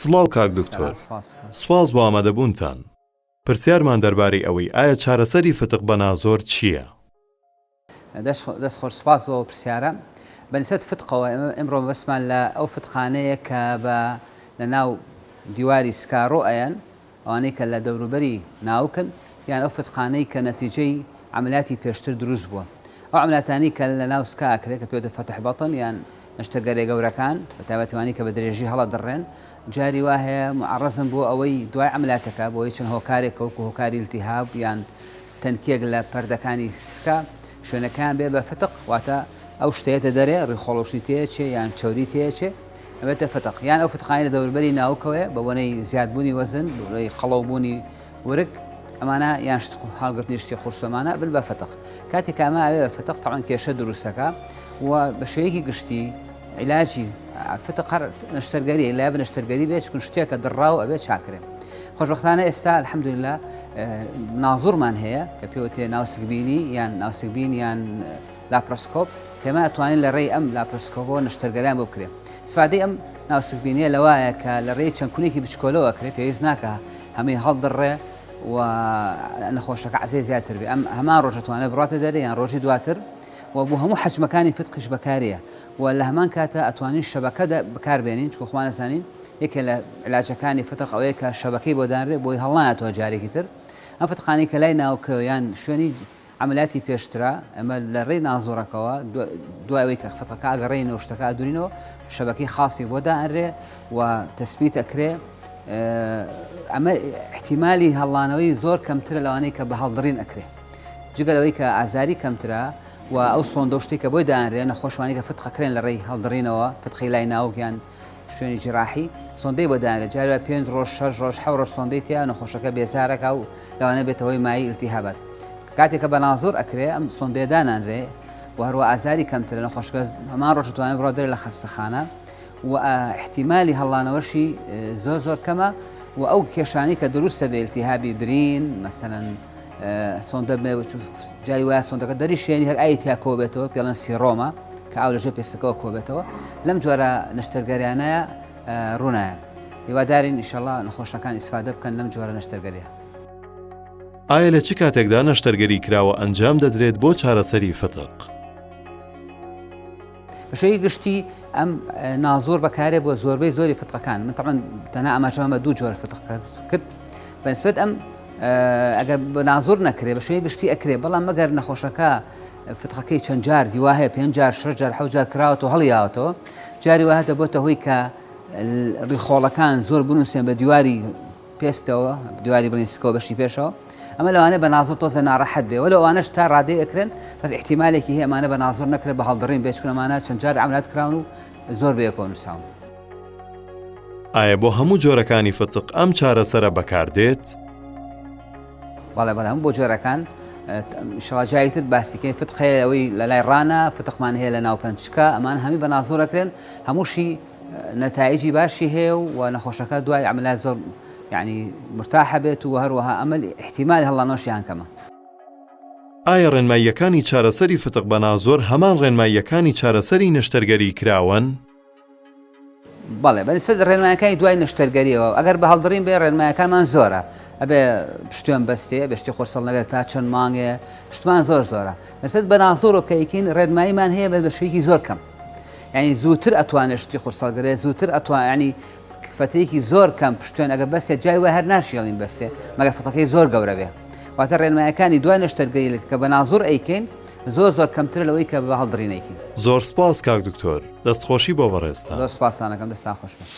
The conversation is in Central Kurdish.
سڵاو کاک دکتۆر، سوپاس بۆ ئامادەبوونتان. پرسیارمان دەربارەی ئەوەی ئایا چارەسەری فتق بە نازۆر چییە؟ دەست خۆش سوپاس بۆ ئەو پرسیارە. بە نیسبەت فتقەوە ئێمە ئمڕۆ مەبەستمان لە ئەو فتقانەیە کە بە لە ناو دیواری سکا ڕۆ ئەیەن ئەوانەی کە لە دەوروبەری ناوکن یان ئەو فتقانەی کە نەتیجەی عەمەلیاتی پێشتر دروست بووە. ئەو عەمەلیاتانەی کە لە ناو سکا ئەکرێ کە پێوتە فتح بطن یان نەشتەرگەریە گەورەکان بە تایبەتی ئەوانەی کە بە درێژی هەڵەدڕێن جاری وا هەیە موعەڕەزن بۆ ئەوەی دوای عەمەلیاتەکە بۆ چەند هۆکارێک کە وەکو هۆکاری التهاب یان تەنکیەک لە پەردەکانی سکا شوێنەکەیان بێ بە فتق واتە ئەو شتەیەتە دەرێ ڕیخۆڵۆشنی تێچێ یان چەوری تێچێ ئەبێتە فتق یان ئەو فتقانەی لە دەوروبەری ناوکەوەیە بە بۆنەی زیادبوونی وەزن بۆنەی قەڵەوبوونی ورگ ئەمانە یان شت هەڵگرتنی شتی قورس ئەمانە ئەبن بە فتق کاتێک کە ئەمە ئەبێ بە فتق تەعەن کێشە دروستەکە و بە شێوەیەکی گشتی عیلاجی فتق هەر نەشتەرگەری لای بە نەشتەرگەری بێت چکون شتێکە دڕاو ئەبێ چاکرێ خۆشبەختانە ئێستا الحمدلله نازورمان هەیە کە پێوتێ ناوسکبینی یان ناوسکبین یان لاپرۆسکۆپ کە ئێمە ئەتوانین لە ڕێی ئەم لاپرۆسکۆپەوە نەشتەرگەریان بۆ بکرێ. ئیسفادەی ئەم ناوسکبینیە لەوایە کە لە ڕێی چەند کونێکی بچکۆلەوە ئەکرێ پێویست ناکا هەمووی هەڵدڕێ و نەخۆشەکە عەزیەی زیاتر بێ ئەم هەمان ڕۆژ ئەتوانێ بڕاتە دەرێ یان ڕۆژی دواتر و بۆ هەموو حەجمەکانی فتقیش بەکاریە و لە هەمان کاتە ئەتوانین شەبەکە بەکار بێنین چونکە خۆمان ئەزانین یەکێ لە علاجەکانی فتق ئەوەیە کە شەبەکەی بۆ دانرێ بۆی هەڵنایەتەوە جارێکی تر ئەم فتقانەی کە لای ناوکە یان شوێنی عەمەلیاتی پێشترە، ئێمە لە ڕێی نازوڕەکەوە دوای ئەوەی کە فتقەکە ئەگەڕێینەوە شتەکە ئەدورینەوە شەبەکەی خاصی بۆ دائەنرێ و تەسبیت ئەکرێ ئەمە احتیمالی هەڵانەوەی زۆر کەمترە لەوانەی کە بە هەڵدڕین ئەکرێ جگە لەوەی کە ئازاری کەمترە و ئەو سۆندە و شتێک کە بۆی دانرێ نەخۆشوانی کە فتقەکرێن لە ڕێی هەڵدڕینەوە فتقی لای ناوک یان شوێنی جیراحی سۆندەی بۆ دانرێت جاری وایە پێنج ڕۆژ شەش ڕۆژ حەو ڕۆژ سۆندەی تیا نەخۆشەکە بێزارەکا و لەوانەیە بێتە هۆی مایەی ئیلتیهابات کاتێک کە بە نازۆر ئەکرێ ئەم سۆندەیە دانانرێ و هەروە ئازاری کەمترە نەخۆشەکە هەمان ڕۆژ دەتوانێت بڕۆ دەرێ لە خەستەخانە و احتیمالی هەڵانەوەشی زۆر زۆر کەمە و ئەو کێشانەی کە دروستە بێ التهابی برین مەسەلەن سۆندە جاری وایە سۆندەکە دەری شوێنی هەر ئاوی تیا کۆبێتەوە پێڵەن سیڕۆمە کە ئاو لەژێر پێستەکەەوە کۆبێتەوە لەم جۆرە نەشتەرگەریانەیە ڕوونایە هیوادارین ئیشەڵا نەخۆشەکان ئیسفادە بکەن لەم جۆرە نەشتەرگەریە. ئایا لە چ کاتێکدا نەشتەرگەری کراوە ئەنجام دەدرێت بۆ چارەسەری فتق؟ بە شێوەیەکی گشتی ئەم نازۆر بەکارێ بۆ زۆربەی زۆری فتقەکان من تەبعەن تەنها ئاماژەمان بە دوو جۆر فتق کرد بە نسبەت ئەم ئەگەر بە نازۆر نەکرێ بە شێوەی گشتی ئەکرێ بەڵام مەگەر نەخۆشەکە فتقەکەی چەند جار هیوا هەیە پێنج جار شەش جار حەوت جار کراوەتەوە هەڵیاوەتەوە جاری وا هەتە بۆتە هۆی کە ڕیخۆڵەکان زۆر بنووسێن بە دیواری پێستەوە، دیواری بڵێین سکەوە بەشی پێشەوە، ئەمە لەوانەیە بە نازڕ تۆزێ ناڕەحەت بێ، وەلو ئەوانەش تا ڕادەی ئەکرێن، بەس ئیحتیمالێکی هەیە ئەمانە بە نازڕ نەکرێن بە هەڵدڕین بێ، چون ئەمانە چەند جار عەمەلیات کراون و زۆر بەیەکەوە نووساون. ئایا بۆ هەموو جۆرەکانی فتق ئەم چارەسەرە بەکاردێت؟ بەڵێ بەڵێ هەموو بۆ جۆرەکان ئیشەڵا جارێکی تر باسی کەین فتق هەیە ئەوەی لە لای ڕانە فتقمان هەیە لە ناو پەنچکە ئەمانە هەمووی بە نازڕ ئەکرێن هەمووشی نەتائیجی باشی هەیە و نەخۆشەکە دوای عەمەلیات زۆر یانی مرتاحە بێت و هەروەها ئەمە ئیحتیمالی هەڵانەوەشیان کەمە. ئایا ڕێنماییەکانی چارەسەری فتق بە نازۆر هەمان ڕێنماییەکانی چارەسەری نەشتەرگەری کراوەن؟ بەڵێ بە نسبەت ڕێنمایەکانی دوای نەشتەرگەریەوە ئەگەر بە هەڵدڕین بێ ڕێنمایەکانمان زۆرە ئەبێ پشتێن بەستێ بە شتی قورسەڵ نەگەر تا چەند مانگێ شتمان زۆر زۆرە نسبەت بە نازۆرەوە کە یکین ڕێنماییمان هەیە بە شێوەیەکی زۆر کەم یانی زووتر ئەتوانێت شتی قورس هەڵگرێت زووتر ئەتوان ینی فترێکی زۆر کەم پشتێن ئەگە بەسێ جای وای هەر ناشێڵین بەسێ مەگەر فتەکەی زۆر گەورە بێ واتە ڕێنمایەکانی دوای نەشتەرگەری کە بە نازۆر ئەیکەین زۆر زۆر کەمترە لەوەی کە بە هەڵدڕینێکی زۆر سپاس کاک دکتۆر دەست خۆشی بۆ بەڕێزتان. زۆر سپاستان ئەکەم دەستان خۆش بێت.